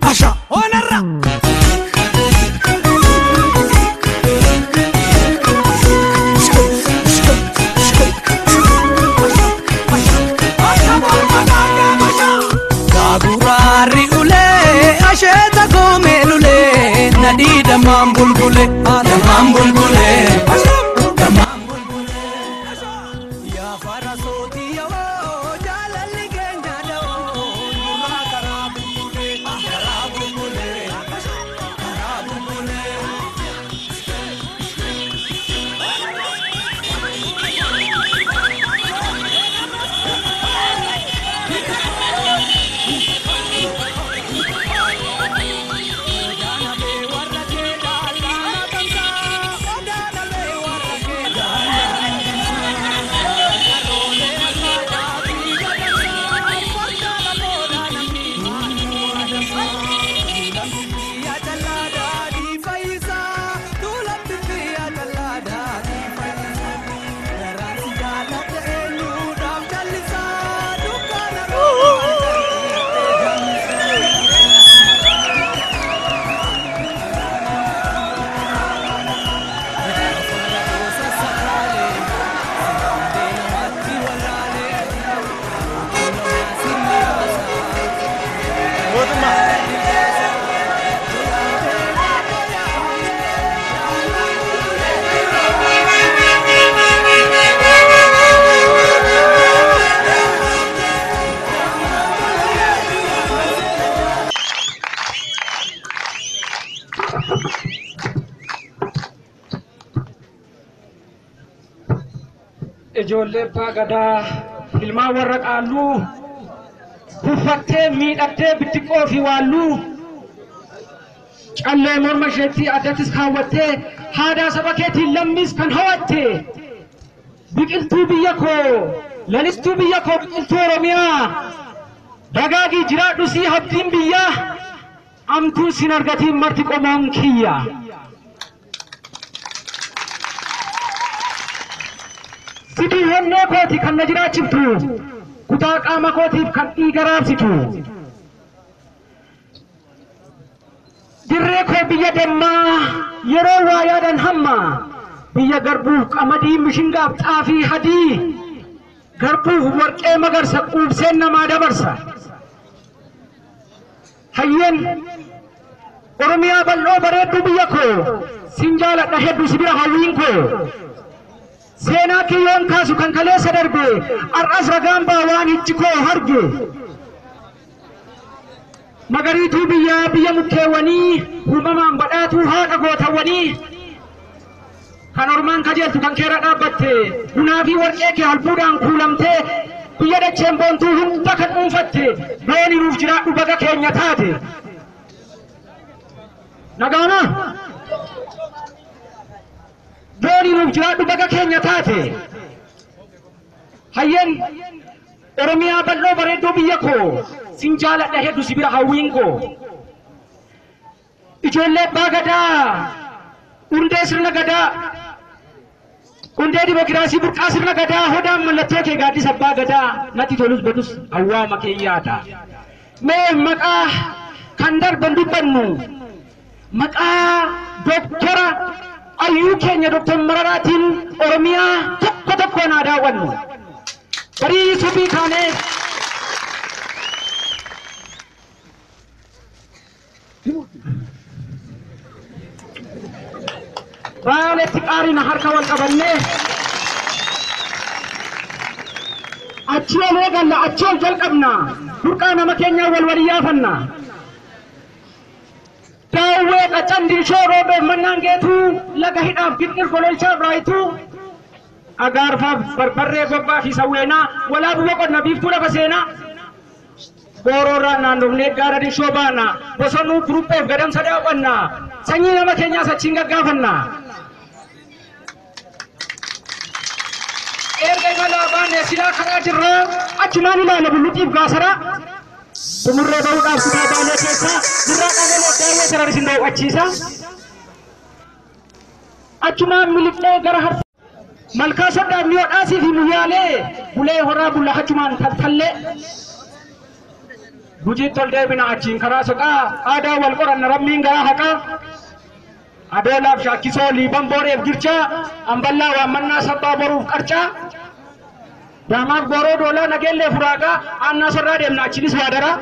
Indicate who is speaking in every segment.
Speaker 1: Asha onarra. Gaaguraarri ulee asheeta koomee lulee nadii dammaan bulbulee dammaan bulbulee dammaan bulbulee yaa farasootii yoo jaalalli keenya da'oo nurraa karaa bulbulee karaa bulbulee karaa bulbulee.
Speaker 2: Ijoollee abbaa gadaa ilmaan warra qaalluu tuffattee miidhagdee biddiqoo fi waalluu callee morma isheetti addattis kaawwattee haadaa saba keetiin lammis kan hawatte biqiltuu biyya koo lalistuu biyya koo biqiltuu Oromiyaa dagaagii jiraadhu sii habdiin biyyaa amtuu sin argatiin marti qomoon kiyya. Sidii honnee kooti kan na jiraachiftu kutaa qaama kootiif kan dhiiga raabsitu. Dirree koo biyya dammaa yeroo waa yaadan hamma biyya garbuuf qamadii mishingaaf xaafii hadii garbuuf warqee magarsa quubseen namaa dabarsa. Hayyeen Oromiyaa bal'oo bareedduu biyya koo sin jaaladha hedduu si bira hawwiin koo. Seenaa kiyyoon kaasu kan kaleessa darbe har'as ragaan baa waan ijji koo arge. Magariituu biyyaa biyya mukkeewwanii uumamaan badhaatuu haadha gootawwanii kan ormaan kajeeltu kan keera dhaabbatte bunaa fi warqee kee albuudhaan kuulamtee biyya dacheen boontuu hunda kan dhuunfatte booni nuuf jiraadhu baga keenya taate. Nagaana. Booni nuuf jiraadhu baga keenya taate. Hayyeen Oromiyaa bal'oo bareedduu biyya koo sin jaaladha hedduu si bira hawwiin koo. Ijoollee abbaa gadaa hundee sirna gadaa hundee dimokiraasii burqaa sirna gadaa hodaan mallattoo kee gaaddisa abbaa gadaa natti tolus badus hawwaama kee yaada. Mee maqaa kan darban dubbannu maqaa doktora ayyuu keenya Doktor Mararaatiin Oromiyaa tokko tokkoon haa daawwannu. Barii suphii kaanee Baaletti qaarina harka wal qabannee achi ol eegalla achi ol jalqabna burqaa nama keenyaa wal walii yaafanna. Daawwee qacan dirshoo roobee mannaan geetuu laga hidhaaf girgir gololchaaf raayituu agaarfaaf barbarree gobbaa fi sawweenaa walaabuu boqonna biiftuu lafa seenaa booroorraa naannofnee gaara dirshoo baana bosonuu kurupheef gadamsa daawwanna sanyii nama keenyaas achiin gaggaafanna. Erga imalaa baane silaa karaa jirraa achumaan ilaala bulluqiif gaasaraa. Tumurree bahuudhaaf kutaa baalee keessaa gurraa dhagalee daawwee sarara isin daawwachiisa. Achumaan miliqee gara harsa malkaa soddaaf mi'oodhaasii fi muyyaalee bulee horaa bulla achumaan taltallee. Gujiitti ol deebina achiin karaa soqaa aadaa wal qoranna rabbiin garaa haqaa. Adoolaaf shaakkisoo liiban booreef girchaa amballaa waammannaa sabbaa boruuf qarcaa. Daamaaf gooroo doolaa nageellee furaaqaa aannaa sorraa deemna achiinis waadaraa.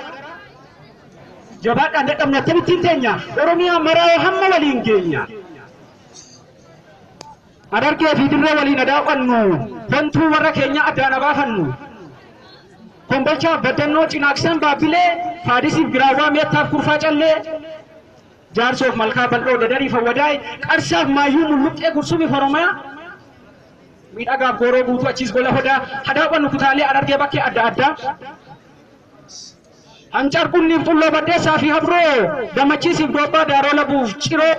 Speaker 2: Jabaadhaan dadhabne akkamittiin teenya Oromiyaa maraa hamma waliin geenya. Harargee fi dirree waliin adaaqannu bantuu warra keenya addaan abaafannu. Kombolchaaf baddannoo cinaaqsan baabbilee faadisiif giraawwaa meettaaf kurfaa callee jaarsoof malkaa bal'oo dadariif hawwadaay qarsaaf maayyuu mulluqqee gursumiif Oromiyaa miidhagaaf gooroo guutuu achiis gola hodaa hadaaqannu kutaalee Harargee bakkee adda addaa. Hancarqunniif xulloo baddeessaa fi habroo gammachiisiif doobbaa daaroo labuuf ciroo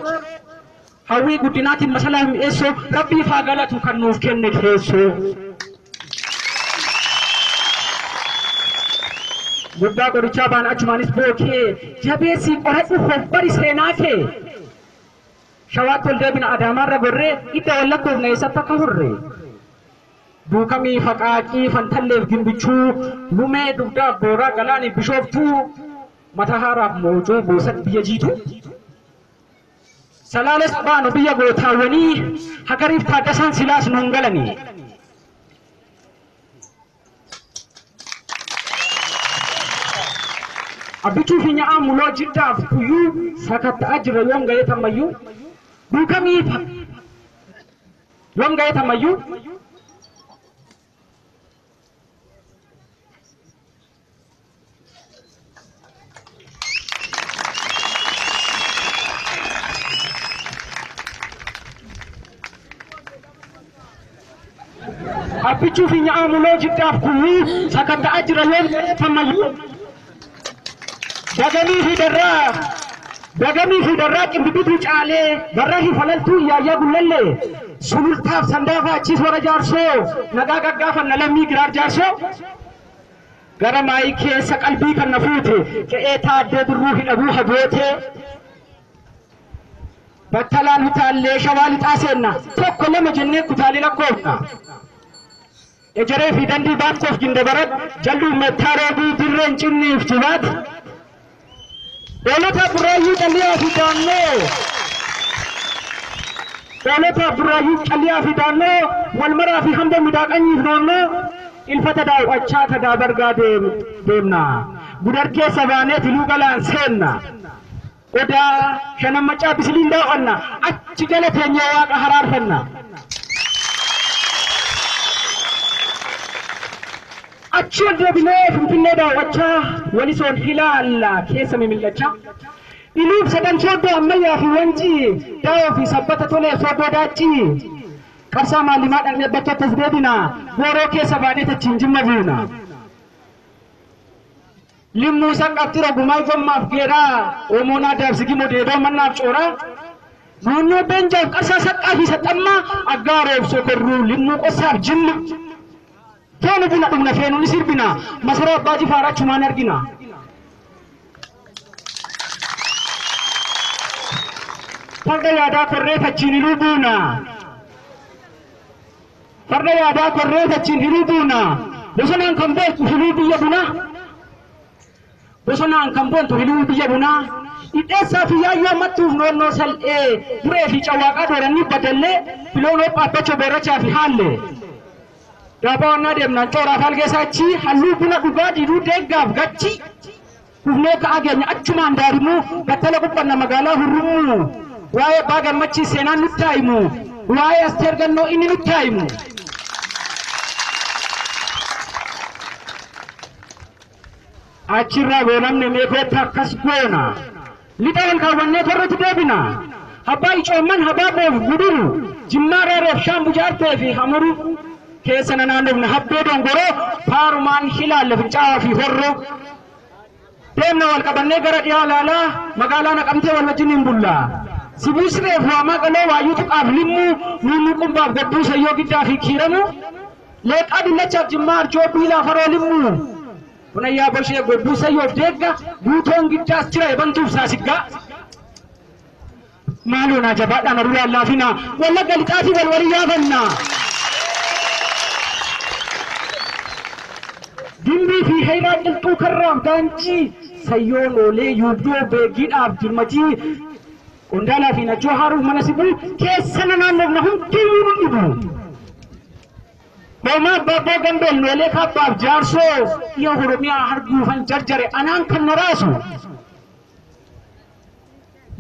Speaker 2: hawwii guddinaatiin masalaa mi'eessoo rabbiif haa galatu kan nuuf kenne teessoo. Guddaa qorichaa baan achumaanis bookee jabeessii qoradhu hobbari seenaa kee. Shawaatti ol deebina Adaamaarra gorree idda wal lakkoofna eessatti akka horre. Duukamii faqaaqii fantalleef gimbichuu lumee dugdaaf booraa galaaniif bishooftuu mata haaraaf moojoo boosat biyya jiitu. Salaales baanu biyya gootaawwanii hagariif taaddasaan silaas nuun galanii. Abbichuu fi nya'a muloo jiddaaf kuyyuu sakatta'aa jira yoom ga'ee tammayyuu. Duukamii yoom ga'ee tammayyuu. Abbichuu fi nya'a muloo jiddaaf kuyyuu sakatta'aa jira yoom ga'ee tammayyuu. Dagamii fi darraa qimbibituu caalee barraa fi falaltuu yaayyaa gullallee sulultaaf sandaafaa achiis warra jaarsoo nagaa gaggaafanna lammii giraar jaarsoo gara maayii keessa qalbii kan na fuute qe'ee taaddee birruu hidhabuu hagootee battalaan utaallee shawaa lixaa seenna tokko lama jennee kutaalee lakkoofna. Ejeree fi dandii baakkoof gindabarat jalluu meettaa roobii dirreen cinniif jibaat. Hoolota burraayyuu calliyaa fi daannoo Hoolota burraayyuu calliyaa fi daannoo wal maraa fi hamba miidhaqanyiif naannoo ilfata daawwachaa tadaa bargaa deemna. Gudar keessa baanee tiluu galaan seenna. Odaa shanammacaa bisiliin daawwanna achi jala teenyee waaqa haraarfanna. Achi ol deebinee Finfinnee daawwachaa walisoon ilaalla keessa mimil'achaa. Iluuf sadan sooddoo ammayyaa fi wancii daawoo fi sabbata tolee sooddoo daaccii. Qarsaa maalimaa dhaqnee bakkeetti as deebina gooroo keessa baanee tachiin jimma buuna. Limmuu san qabxira gumaa gommaaf geeraa oomoonaa daabsigimoo deedoo mannaaf cooraa. Naannoo beenjaaf qarsaa saqqaa fi saxxammaa aggaaroof sokorruu limmuu qossaaf jimma. Feenu buna dhugna feenu ni sirbina masaraa abbaa jifaar achumaan argina. Farda yaadaa korree tachiin hiruu buuna. Farda yaadaa korree tachiin hiruu buuna. Bosonaan kan beektu hiruu biyya bunaa. Bosonaan kan boontu hiruu biyya bunaa. Hidheessaa fi yaayyoo mattuuf noonnoo sal'ee duree fi cawaaqaa dooranii badallee filoonoo dhaabbachoo boorachaa fi haallee. Daabaa deemnaan cooraaf algeessaa achi halluu buna dhugaa diduu deeggaaf gachi. Kufnee ka'aa geenya achumaan daarimuu battala quphanna magaalaa hurrumuu. Waa'ee abbaa gammachii seenaan nutti haayimu. Waa'ee asteer gannoo inni nutti haayimu. Achirraa goonamne meekoota akkas goona. Lixa ol kaawwannee korrotti deebina. Abbaa icoomman habaaboof guduru. Jimmaa reereef shaan bujaartee fi hamuru. Keessa naannofna habbee dongoroo faarumaan hilaalle fincaa'aa fi horroo. Deemna wal qabannee gara dhiyaa laalaa magaalaa naqamtee wal wajjin hin bulla. Sibuu sireef waamaa qaloo waayyuu tuqaaf limmuu nuunuu qumbaaf gadduu sayyoo giddaa fi kiiramu. Leeqaa dullachaaf jimmaa arjoo biilaa faroo limmuu. Bunayyaa boshee gobbuu sayyoof deegga guutoon giddaas jira ebantuuf saasiggaa. Maaloo naa jabaadhaan aduu laafina wallagga lixaatii wal walii yaafanna. Dimbii fi heeraa qilxuu karraaf gaanjii Sayyoo Noolee Yuubdoo Beegiidhaaf Dirmajii Qondaalaa fi Najjoo Haaruuf mana sibuu keessa naannoofna hundiyyuu nu dhibu. Hoomaa Abbaabboo Gambeel Noolee Kaabbaaf Jaarsoo dhiya Oromiyaa harguufan jarjare anaan kan na raasu.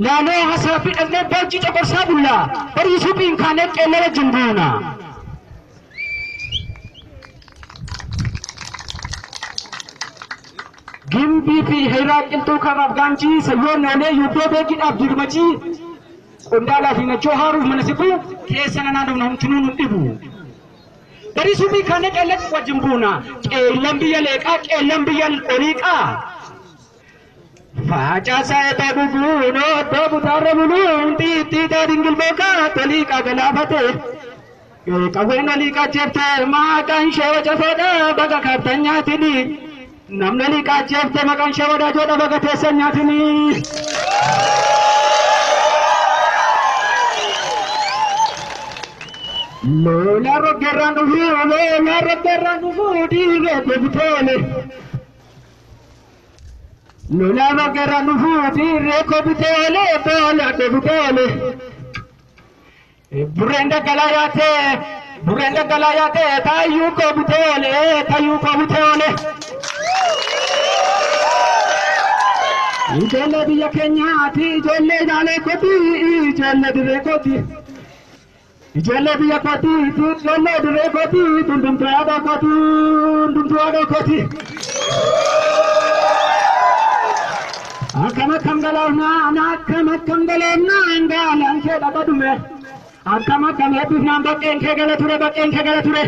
Speaker 2: Laaloo hasaa fi dhallee boojii coqorsaa bullaa barii suphiin kaanee qeellee wajjin buuna. Gimbii fi Heeraa Qilxuu Karraaf Gaanjii Sayyoo Noolee Yuubboo Beekiidhaaf Dirmajii Qondaalaa fi Najjoo Haaruuf mana sibuu keessa naannoofna homtinuu nu dhibu. Barii suphii kaanee qeellee wajjin buuna. Qeellan biyya leeqaa qeellan biyya oliiqaa. Facaasaa eebba bubuun obboo butaarra buluun xiixxiixaa dingilbookaa toliiqaa galaafate. Qawween oliiqaa jeeftee maqaan ishee wacafoodha baga kaabtan nyaatini. Namni oliiqaa jeeftee maqaan ishee wadaajoodha baga teessan nyaatini. Lola roggeerraan dhufuu lola roggeerraan dhufuu dhiiree deebiteele. Lola roggeerraan dhufuu dhiiree kobiteele boola deebiteele. Burreen daggalaa yaatee burreen daggalaa yaatee taayyuu kobiteele taayyuu kobiteele. Ijoollee biyya keenyaati ijoollee jaalee kooti ijoollee dirree kooti. Ijoollee biyya kooti ijoollee dirree kooti hundumtuu yaada kooti hundumtuu yaada kooti. Akkam akkam galaafnaan akkam akkam galaafnaan gaalaan kee dhaqa dhume. Akkam akkam eebbifnaan baqqeen kee gala ture baqqeen kee gala ture.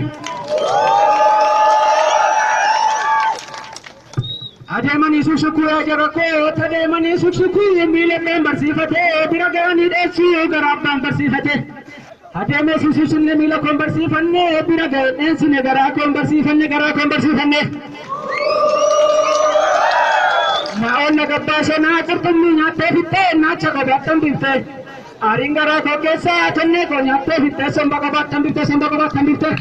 Speaker 2: Adeemanii suksukuu yaa jara koo adeemanii suksukuu miila barsiifatee bira ga'anii dheessuu gara abbaan barsiifatee. Adeemee sususunne miila koon barsiifanne bira ga'e dheensine garaa koon barsiifanne garaa koon barsiifanne. Naa'oon na gabbaasee naa qurxummii nyaattee fixxee naacha qobaattan biftee. Aariin garaa koo keessaa tonnee koo nyaattee fixxee somba qobaattan biftee somba qobaattan biftee.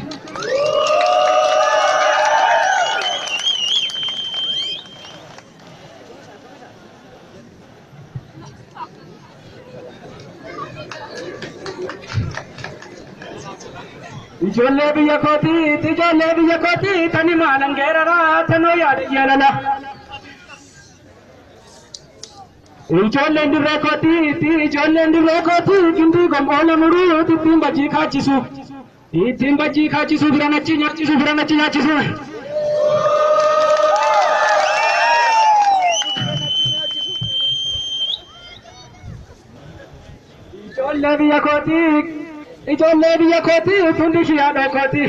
Speaker 2: Ijoollee biyya kooti ijoollee biyya kooti tani maalan geeraraa tanoo yaada jaalala. Ijoolleen dirree kooti ijoolleen dirree kooti gindii gombola muruu ittiin bajjii kaachisu. Ittiin bajjii kaachisu biran achi nyaachisu biran achi nyaachisu. Ijoollee biyya kooti ijoollee biyya kooti hundi ishee haadha kooti.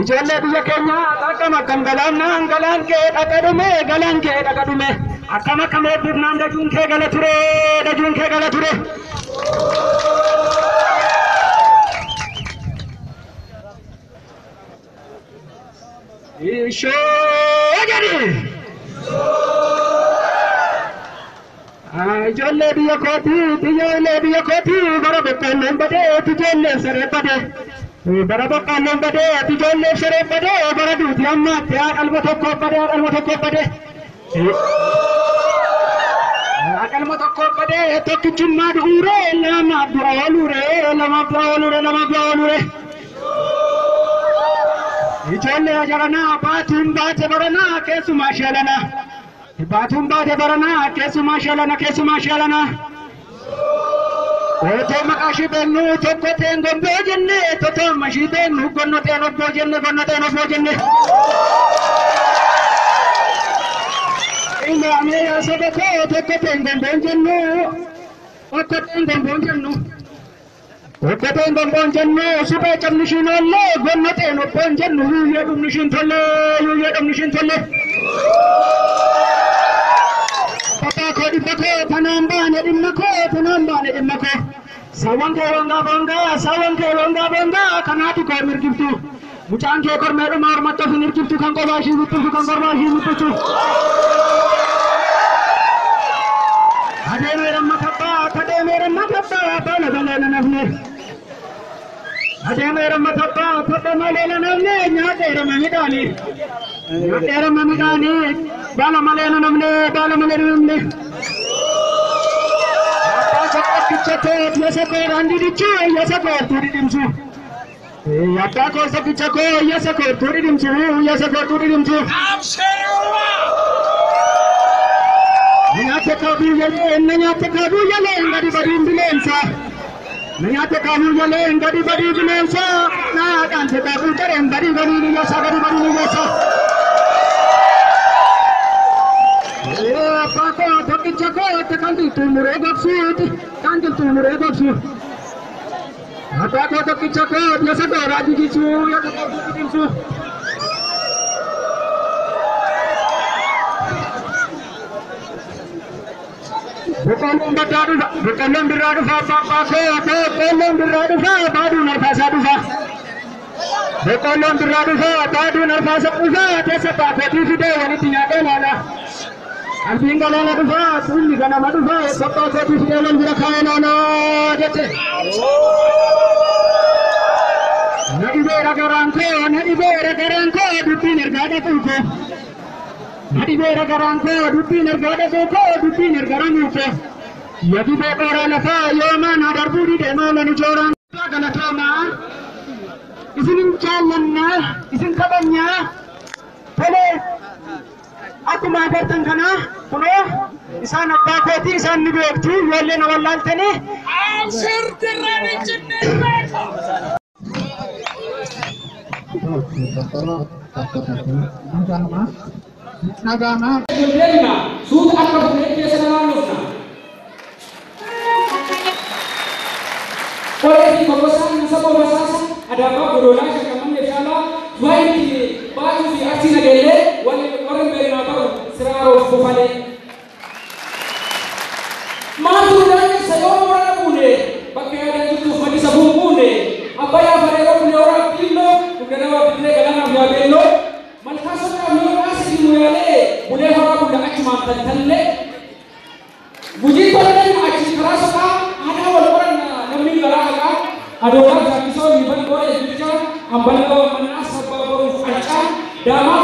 Speaker 2: Ijoollee biyya keenyaa akkam akkam galaannaan galaan kee dhaqa dhume galaan kee dhaqa dhume. Akkam akkam eebbifnaan dajuun kee gala ture dajuun kee gala ture. Ishoo jedhi. Ijoollee biyya kooti ijoollee biyya kooti bara boqqoolloon badee ijoolleef saree badee. Bara boqqoolloon badee ijoolleef saree badee bara duuti ammaatti haa qalma tokko badee haa qalma tokko badee. Haa qalma tokko badee tokkichummaa du'uuree lamaaf du'a ooluuree lamaaf du'a ooluuree lamaaf du'a ooluuree. Ijoollee jaranaa baatuun baate baranaa keessumaa shalanaa. Baatuun baate baranaa keessumaa shalana keessumaa shalana. Otoo maqaa ishee beeknu tokko ta'een gomboo jenne otoo amma ishee beeknu gonno ta'een obboo jenne gonno ta'een obboo jenne. Ilaamee yaa saba koo tokko ta'een gomboon jennu tokko ta'een gomboon jennu. Tokko ta'een gomboon jennu suphee cabni ishiin oollee gonno ta'een obboon jennu yuuyyee dhumni ishiin tollee yuuyyee dhumni ishiin tollee. Papa koo dhimma koo tanaan baane dhimma koo tanaan baane dhimma koo. Sawwan kee longaa bongaa sawwan kee longaa bongaa kanaatu koo mirgiftu. Mucaan kee kormee dhuma harmatti of hin hirkiftu kan qofaa ishii buqqiftu kan kormaa ishii buqqiftu. Adeemee ramma kabbaa adeemee ramma kabbaa baala balee na nafne. Adeemee ramma kabbaa fadha malee na nafne nyaadhee rama midhaanii. Nyaadhee rama midhaanii. Baala malee nu namne, baala malee nu namne. Abbaa koo tokkicha koo yasa koo raandi dichuu yasa koo tuuri dimsu. Abbaa koo tokkicha koo yasa koo tuuri dimsu yasa koo tuuri dimsu. Nyaata kaabuu yalee nyaata kaabuu yalee gadi badiin bineensa. Nyaata kaabuu yalee gadi badii bineensa. Naadhaan kaabuu tareen gadi badii yasa gadi badii yasa. Abbaa koo tokkicha koo kan jirtu muree gobsuuti kan jirtu muree gobsu. Abbaa koo tokkicha koo yasa koo raajii jisuu yasa koo dimsu. Boqqolloon baddaa dhufa, boqqolloon birraa dhufa, abbaa koo boqqolloon birraa dhufa, baaduun arfaasaa dhufa. Boqqolloon birraa dhufa, baaduun arfaasaa dhufa, keessa baafeetii fidee walitti nyaatee laala. Qalbiin galaana dhufa, tuulli ganama dhufa, abbaa kootii fidee wal bira kaa'ee laala jette. Na dhibeera garaan koo, na dhibeera garaan koo, dubbiin ergaa dhaquu koo. Na dhibeera garaan koo, dubbiin ergaa dhaquu koo, dubbiin erga ramuu koo. Yadibee qooraa lafaa yoomaa na darbuu dide maala nu jooraan. Galatoomaa isinin jaallannaa isin kabajnaa tolee akkuma agartan kana kunoo isaan abbaa kootii isaan ni beektu ijoollee na wallaaltanii.
Speaker 3: Abshir dirreen hin cinne beeka.
Speaker 4: Deemna suuta akka bunnee keessa namaa dhufna. Qoree fi kokkosaan nasa bobasaasa adaamaa godolaa shakkamanne shaalaa waayiti baay'uu fi achi nageellee warri beeknaa ta'u siraaroof bofalee. Maaltu daanessa yoo moorana buune bakka yaadan jirtuuf maddi safuun buune abbayyaa fareeroo bulee horaa biilloo dugda biqilee galaanaaf yaabeelloo malkaa soqaaf yoo dhaase muyaalee bulee horaa bulla achumaan taltallee. Gujii tolleen achi karaa soqaa aadaa wal qoranna namni garaa haqaa adoolaa jaakkisoo liban gooree jircha ambaloo manaa sabbaa boruuf qaccaa daamaa